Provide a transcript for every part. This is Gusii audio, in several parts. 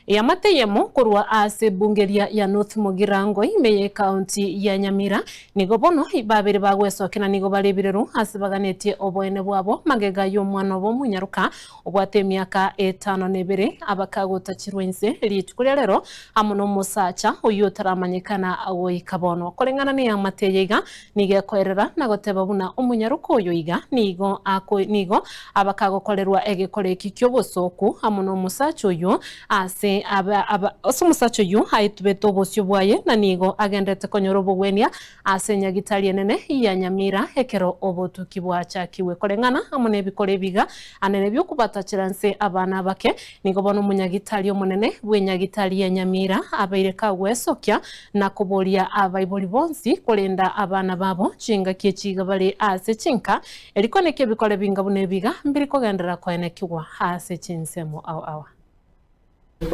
Eamate eyemo korwa ase ebunge eria ya North Mugirango ime y'ecounty ya Nyamira nigo bono babere bagwesokia na nigo bare ebirero ase baganetie oboene bwabo magega y'omwana obo omonyaroka obwate emiaka etano na ebere abakagotachirwa inse rituko ria rero amo nomosacha oyio otaramanyekana goika bono. Koreng'ana neamate eye iga Nigo ekoerera na goteba buna omonyaroka oyo iga nigo ako nigo abakagokorerwa egekora eki ki'obosooku amo nomosacha oyio ase aba aba ase omosacha oyio aetubete obosio bwaye na nigo agenderete konyora obogwenia ase enyagitari enene ya Nyamira ekero obotuki bwachakigwe. Koreng'ana amo nebikora ebiga anene biokobatachera nse abana abake nigo bono omonyagitari omonene bw'enyagitari ya Nyamira abeire kagwesokia na koboria abaibori bonsi korenda abana babo chingaki echi iga bare ase chinka, eriko naki ebikore binga buna ebiga mbiri kogenderera koenekigwa ase chinsemo ao ao.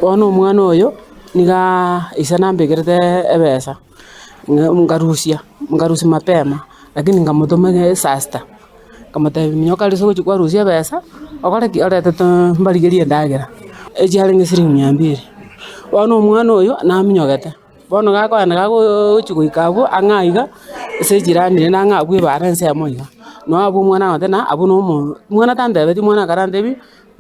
Bono omwana oyo niga ise nambekerete ebesa, nkarusia, nkarusia mapema, lakini nkamotoma saa sita, nkamotebia minyoka aria ase ogochia kwarusia ebesa, okore ki? Orete mbarigerie endagera, echiarenge siringi mia mbiri. Bono omwana oyo naminyogete, bono gakogenda gagochi goika abwo ang'e aiga, ase ejirani rende ang'e abwo ebara ensemo iga. Noo abwo omwana agote na abwo na omo omwana tantebeti omwana akarantebia,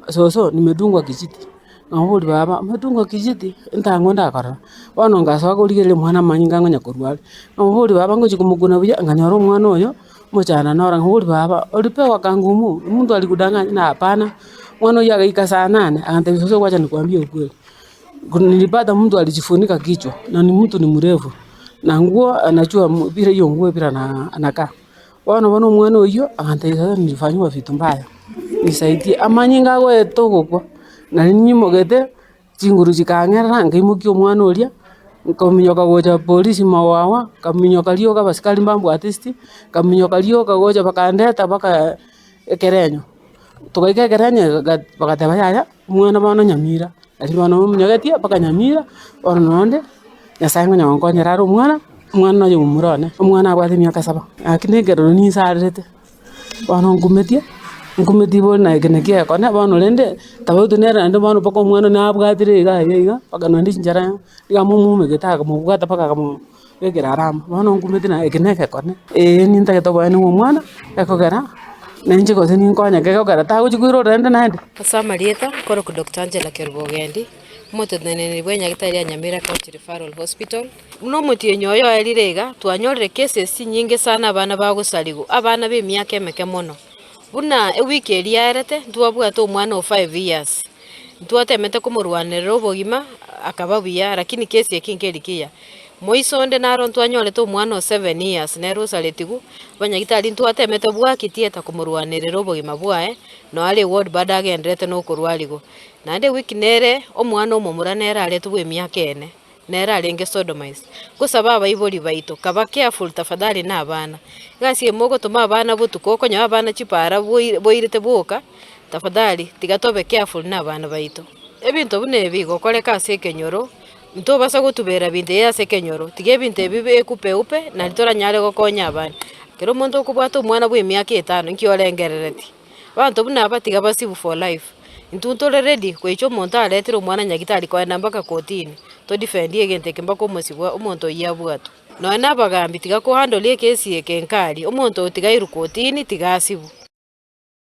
soso nimedungwa kijiti, namoboria baba umedungwa kijiti? Ntang'o ndakorora, bono ngasoa korigereria omwana amanyinga ngonya korwa are, namoboria baba ngochi komokuna buya, nkanyora omwana oyo, omochando noro, nkamoboria baba ulipewa kangumu? Mtu alikudanganya? Ng'a hapana, omwana oyio agaika saa nane, agantebia soso wacha nikuambie ukweli, nilipata mtu alijifunika kichwa na ni mtu ni mrefu, na nguo anajua vile hiyo nguo vile anakaa. Bono bono omwana oyio agantebia tata nilifanyiwa vitu mbaya, nisaidie, amanyinga agoeta ogokwa, nari nyimogete, chinguru chikang'erera nkaimokia omwana oria, nkaminyoka gocha polisi mawawa, nkaminyoka rioka abasikari mbambwatesti, nkaminyoka rioka gocha bakandeta mpaka ekerenyo, togaika ekerenyo bagateba yaya. Omwana bono Nyamira, aria bono omonyogetie mpaka Nyamira, bono nonde, Nyasaye ngonya gonkonyera are omwana, omwana oyo momura one, omwana abwate emiaka saba. Lakini ekerero ninsarerete, bono nkumetie, nkumetie bono na eke naki egekone, bono rende, tofauti nere naende bono mpaka omwana nabwatire iga iga iga, mpaka naende chinchera niga amomumegete akamobwata mpaka akamo. Ekero arama, bono nkumete na eke na egekone, eeh nintagete oboene bwa omwana, ekogera nainche gose ninkonyeke egokera tagochi koirora rende naende. Ase amarieta, nkorokwa Doctor Angela Kerubo Ogendi, omoteneneri bwe enyagitari ya Nyamira County Referral Hospital. Buna omotienyi oyo oerire iga, twanyorire cases chinyinge sana abana bagosarigwa, abana ba emiaka emeke mono. Buna ewiki eria yaerete, ntwabwate omwana o five years, ntwatemete komorwanerera obogima, akaba buya lakini case eke nkeri kiya. Moiso onde naro ntwanyorete omwana o seven years nere osaretigwe, abanyagitari ntwatemete bwaki theatre komorwanerera obogima bwaye, nonya are eward bado agendererete na okorwarigwa. Naende ewiki nere, omwana omomura nere aretwe bwa emiaka ene, nere arenge sodomized. Gosaba abaibori baito, kaba careful tafadhali na abana, egasi eye mogotoma abana botuko okonyora abana chipara boi boirete boka, tafadhali tiga tobe careful na abana baito. Ebinto buna ebi gokoreka ase ekenyoro. Ntobasa gotubera binto ebi ase ekenyoro, tiga ebinto ebi bibe eupe nari toranyare gokonya abande. Ekero omonto okobwata omwana bwa emiaka etano nki orengerereti? Abanto buna aba tiga basibwe for life. Intwe ntore ready goicha omonto aretire omwana nyagitari koenda mpaka kotini, to defend egento eke mpaka omosibwa omonto oyio abwatwe. Nonya na abagambi tiga ko handle ekesi eke nkaria, omonto oyo tiga airwe kotini tiga asibwe.